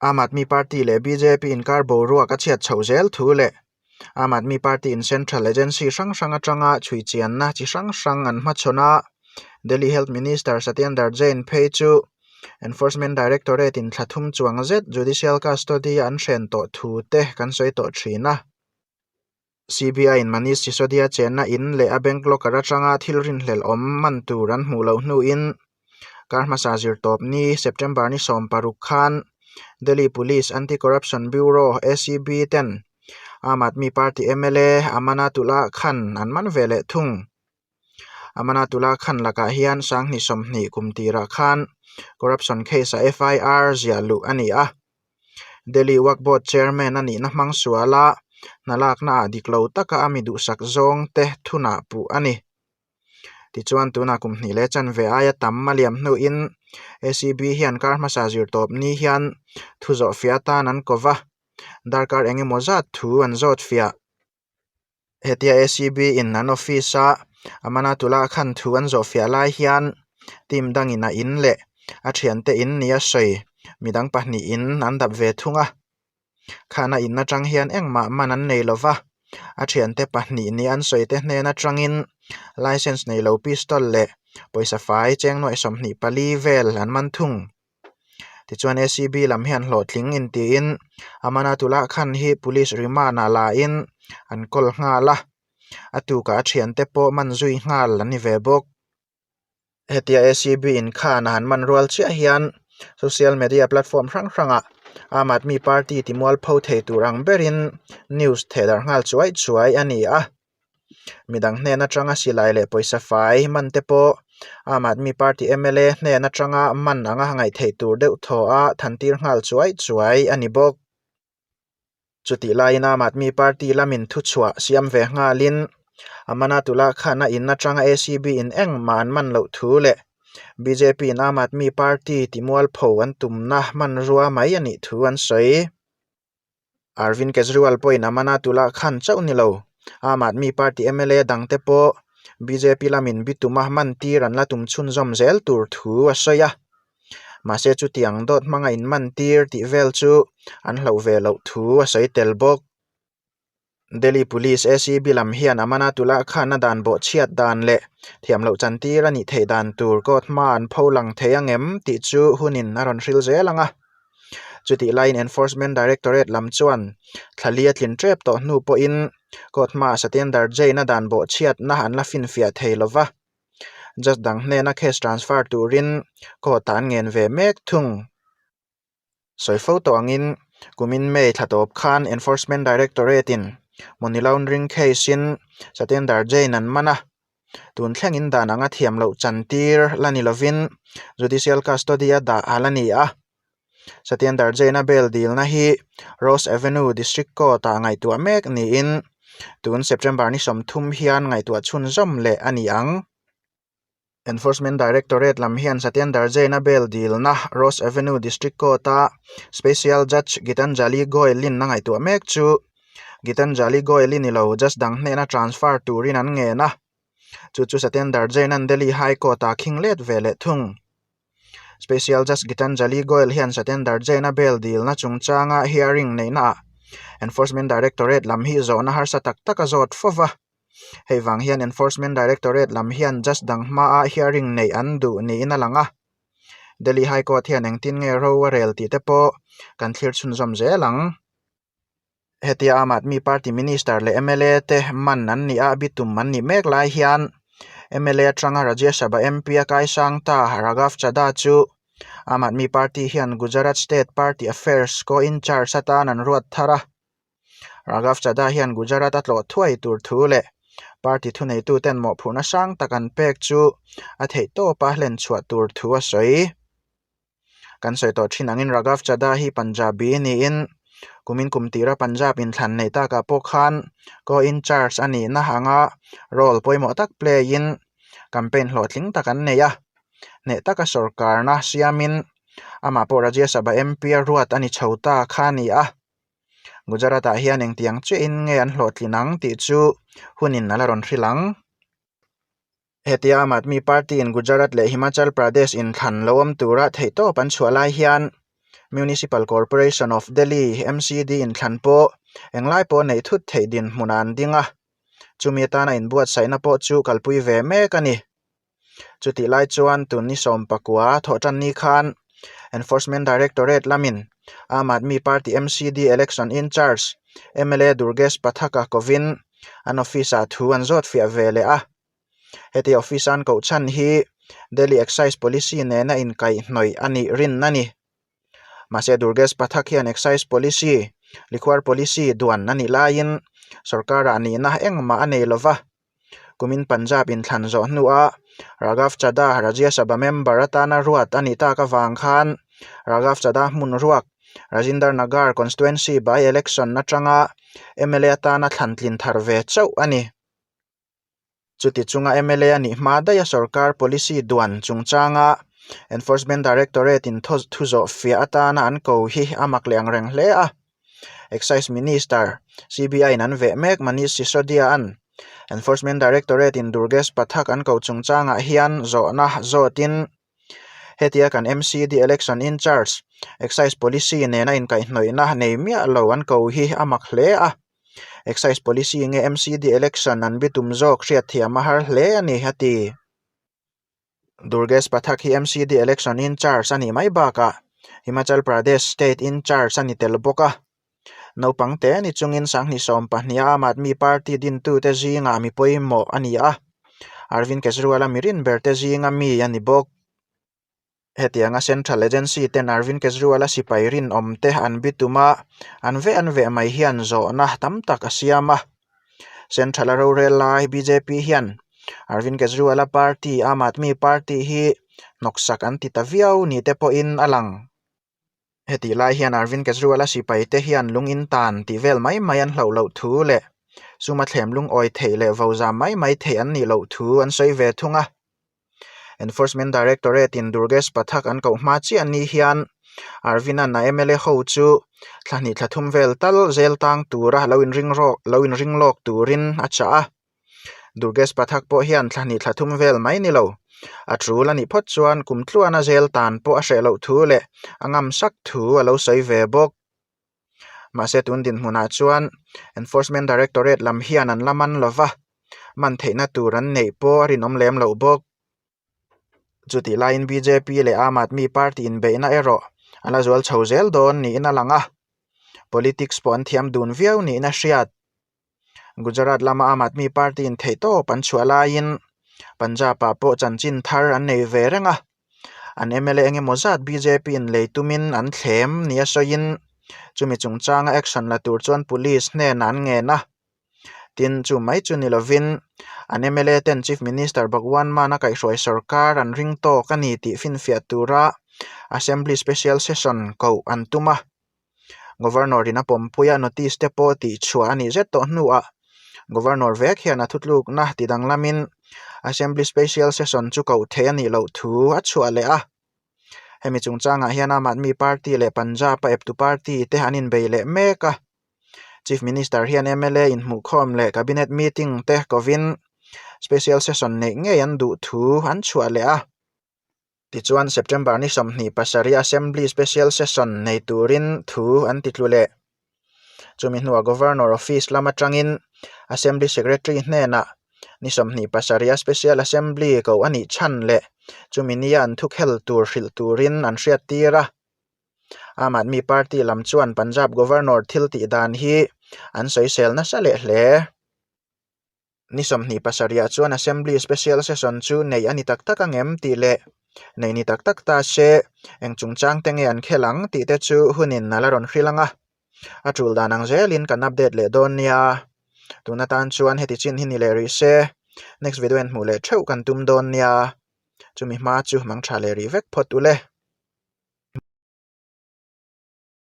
Aam Aadmi Party leh bjp inkar boruak a chhiat chhoh zel thu leh Aam Aadmi Party in Central Agency hrang hrang atanga chhui chianna chi hrang hrang an hmachhawn a, Delhi Health Minister Satyendar Jain phei chu Enforcement Directorate in thla thum chuang zet judicial custody a an hren tawh thu te kan sawi tawh thin a. CBI in Manish Sisodia chenna in leh a bank locker atanga thil rinhlelh awm man tur an hmuh loh hnuin kar hmasa zirtawp ni September ni 16 khan Delhi Police Anti-Corruption Bureau, ACB, ten Aam Aadmi Party mla Amanatullah Khan an man ve leh thung. Amanatullah Khan lakah hian Sanghni 20 kum tirah khan corruption case-ah FIR ziah luh a ni a. Delhi Waqf Board Chairman a nihna hmang sual a, hna lakna ah dik lo taka a mi duhsak zawng te thunah puh a ni. Tichuan tunah kum hnih leh chanve aia tam a liam hnuin ACB hian kar hmasa zirtawp ni hian thu zawhfiah atan an ko va, darkar eng emaw zat thu an zawt fiah. Hetia ACB in an office a Amanatullah khan thu an zawh fiah lai hian team dangin a in leh a thiante in nia sawi midang pahnihin an dap ve thung a. Khana in atang hian engmah man an nei lova, a thiante pahnih nia an sawi te hnen atangin license nei lo pistol leh pawisa fai cheng nuaih 24 vel an man thung. Tichuan ACB lam hian hlawhtling intiin Amanatullah Khan hi police remand ah la in an kawl nghal a, a tukah a thiante pawh man zui nghal an ni ve bawk. Hetia ACB in Khan a han man rual chiah hian social media platform hrang hrangah Aam Aadmi Party ti mualpho thei tur ang berin news thehdarh nghal chuai chuai a ni a. Midang hnen atanga silai leh pawisa fai man te pawh Aam Aadmi Party mla hnen atanga man anga ngaih theih tur deuh thaw a thantir nghal chuai chuai a ni bawk. Chutih laiin Aam Aadmi Party lamin thuchhuah siam ve nghalin Amanatullah Khan a in atanga ACB in engmah an man loh thu leh bjp in Aam Aadmi Party timualpho an tumna hmanrua mai a nih thu an sawi. Arvind Kejriwal pawhin Amanatullah Khan chauh ni lo, Aam Aadmi Party mla dangte pawh bjp lamin bituma mantir an la tum chhunzawm zel tur thu a sawi a. Mahse chutiang dawt hmanga inmantir tih vel chu an hlauh ve loh thu a sawi tel bawk. Delhi Police ACB lam hian Amanatullah Khan-a dan bawhchhiat dan leh thiam loh chantir a nih theih dan tur court hma an pho lang thei ang em tih chu hunin a rawn hril zel ang a. Chutih laiin Enforcement Directorate lam chuan thla li a tlin tep tawh hnu pawhin court hmaah Satyendar Jain-a dan bawhchhiatna an la finfiah thei lo va. Judge dang hnena case transfer turin court-ah an ngen ve mek thung. Sawi fo tawh angin kumin May thla tawp khan Enforcement Directorate-in money laundering case-in Satyendar Jain an man a. Tun thlengin dan anga thiam loh chantir la ni lovin judicial custody-a dah a la ni a. Satyendar Jain-a bail dilna hi Rouse Avenue District Court-ah ngaihtuah mek niin tun September ni 30 hian ngaihtuah chhunzawm leh a ni ang. Enforcement Directorate lam hian Satyendar Jain-a bail dilna Rouse Avenue District Court-a Special Judge Gitanjali Goel-in a ngaihtuah mek chu Gitanjali Goel-i ni lo judge dang hnena transfer turin an ngen a, chu chu Satyendar Jain-a'n Delhi High Court-ah khing let ve leh thung. Special Judge Gitanjali Goel hian Satyendar Jain-a bail dilna chungchanga hearing neihnaah Enforcement Directorate lam hi zawhna harsa tak tak a zawt fo va. Hei vang hian Enforcement Directorate lam hian judge dang hmaa hearing neih an duh niin a lang a. Delhi High Court hian engtin nge ro a rel tih te pawh kan thlir chhunzawm zel ang. Hetia Aam Aadmi Party Minister leh mla te man an nih a bitum an nih mek lai hian mla atanga Rajya Sabha MP a kaisang ta Raghav Chadha chu Aam Aadmi Party hian Gujarat State Party Affairs Co-in-Charge atan an ruat thar a. Raghav Chadha hian Gujarat a tlawh thuai tur thu leh party thuneituten mawhphurhna sang tak an pek chu a theihtawpa hlen chhuah tur thu a sawi. Kan sawi tawh thin angin Raghav Chadha hi Punjabi niin kumin kum tira Punjab inthlan neih takah pawh khan co-in-charge a nihna anga role pawimawh tak play in campaign hlawhtling tak an nei a, hneh taka sawrkarna siamin amah pawh Rajya Sabha MP a ruat a ni chho ta kha a ni a. Gujarat-ah hian engtiang chiahin nge an hlawhtlin ang tih chu hunin a la rawn hrilh ang. Hetia Aam Aadmi Party-in Gujarat leh Himachal Pradesh inthlan lo awm tura theihtawp an chhuah lai hian. Municipal Corporation of Delhi, MCD, inthlan pawh englai pawh neih thut theih dinhmunah an ding a, chumi atana inbuatsaihna pawh chu kalpui ve mek a ni. Chutih lai chuan tun ni sawmpakua thawhtan ni khan Enforcement Directorate lamin Aam Aadmi Party MCD Election In-Charge mla Durgesh Pathak-a kovin an office-ah thu an zawt fiah ve leh a. Heti office-a an koh chhan hi Delhi Excise Policy nena inkaihhnawih a nih rin a ni. Mahse Durgesh Pathak hian Excise Policy, Likhuar Policy duan a nih laiin sorkarah nihna engmah a nei lova. Kumin Punjab inthlan zawh hnuah Raghav Chadha Rajya Sabha member atana ruat a nih tak avang khan Raghav Chadha hmun ruak Rajinder Nagar constituency by-election atanga mla atana thlan tlin thar ve chauh a ni. Chuti chunga mla a nih hma daiha sorkar policy duan chungchanga Enforcement Directorate in thu zawh fiah atana an ko hi a mak leh angreng hle a. Excise Minister, CBI in an veh mek Manish Sisodia an Enforcement Directorate in Durgesh Pathak an ko chungchangah hian zawhna zawtin hetia kan MCD Election in-charge Excise Policy nena inkaihhnawihna nei miah lo an ko hi a mak hle a. Excise Policy nge MCD Election an bitum zawk hriatthiam a har hle a ni, a ti. Durgesh Pathak hi MCD Election in-charge a nih mai bakah Himachal Pradesh State in-charge a ni tel bawk a. Naupang te ni chungin sanghnih 12 Aam Aadmi Party dintute zingah mi pawimawh a ni a, Arvind Kejriwal-a mi rin berte zinga mi a ni bawk. Hetianga Central Agency ten Arvind Kejriwal-a sipai rinawm te an bitum a, an veh an veh mai hian zawhna tam tak a siam a. Central-a rorel lai bjp hian Arvind Kejriwal-a party Aam Aadmi Party hi hnawksak an ti ta viau ni te pawhin a lang. Hetih lai hian Arvind Kejriwal-a sipai te hian lung in tan tih vel mai mai an hlauh loh thu leh suma thlem lungawi theih leh vo zam mai mai theih an nih loh thu an sawi ve thung a. Enforcement Directorate in Durgesh Pathak an koh hma chiah ni hian Arvind-a'n a mla ho chu thla hnih thla thum vel tal zel tang tura lo inring rawk lo inring lawk turin a chah a. Durgesh Pathak pawh hian thla hnih thla thum vel mai ni lo. A tul a nih phawt chuan kum tluana zel tan pawh a hreh loh thu leh a ngam sak thu a lo sawi ve bawk. Mahse tun dinhmunah chuan Enforcement Directorate lam hian an la man lo va, man theihna tur an neih pawh a rinawm lem loh bawk. Chutih laiin bjp leh Aam Aadmi Party inbeihna erawh a la zual chho zel dawn niin a lang a, politics pawh an thiam dun viau niin a hriat. Gujarat lama Aam Aadmi Party in theihtawp an chhuah laiin Punjab ah pawh chanchin thar an nei ve reng a, an mla eng emaw zat bjp in lei tumin an thlem nia sawiin chumi chungchanga action la tur chuan police hnenah an ngen a, tin chu mai chu ni lovin an mla ten Chief Minister Bhagwan Mann a kaihhruai sorkar an ring tawk a ni tih finfiah tura Assembly Special Session koh an tum a. Governor in a pawmpuia notice te pawh tih chhuah a nih zet tawh hnuah Governor vek hian a thutlukna ti danglamin Assembly Special Session chu koh theih a nih loh thu a chhuah leh a. Hemi chungchangah hian Aam Aadmi Party leh Punjab a eptu party te an inbei leh mek a. Chief Minister hian mla inhmuhkhawm leh Cabinet meeting te kovin Special Session neih ngei an duh thu an chhuah leh a. Tichuan, September ni 27 Assembly Special Session nei turin thu an ti tlu leh. Chumi hnuah Governor Office lam atangin Assembly Secretary hnenah ni 27 Special Assembly koh a nih chhan leh chumi nia an thukhel tur hrilh turin an hriattir a. Aam Aadmi Party lam chuan Punjab Governor thil tih dan hi an sawisel nasa leh hle. Ni 27 chuan Assembly Special Session chu neih a ni tak tak ang em tih leh neih ni tak tak ta se eng chungchang te nge an khel ang tih te chu hunin a la rawn hrilh ang a. A tul dan ang zelin kan update leh dawn nia. Tun atan chuan heti chin hi ni leh rih se next video en hmuh leh theuh kan tum dawn nia. Chumi hma chu mangtha leh rih vek phawt ule.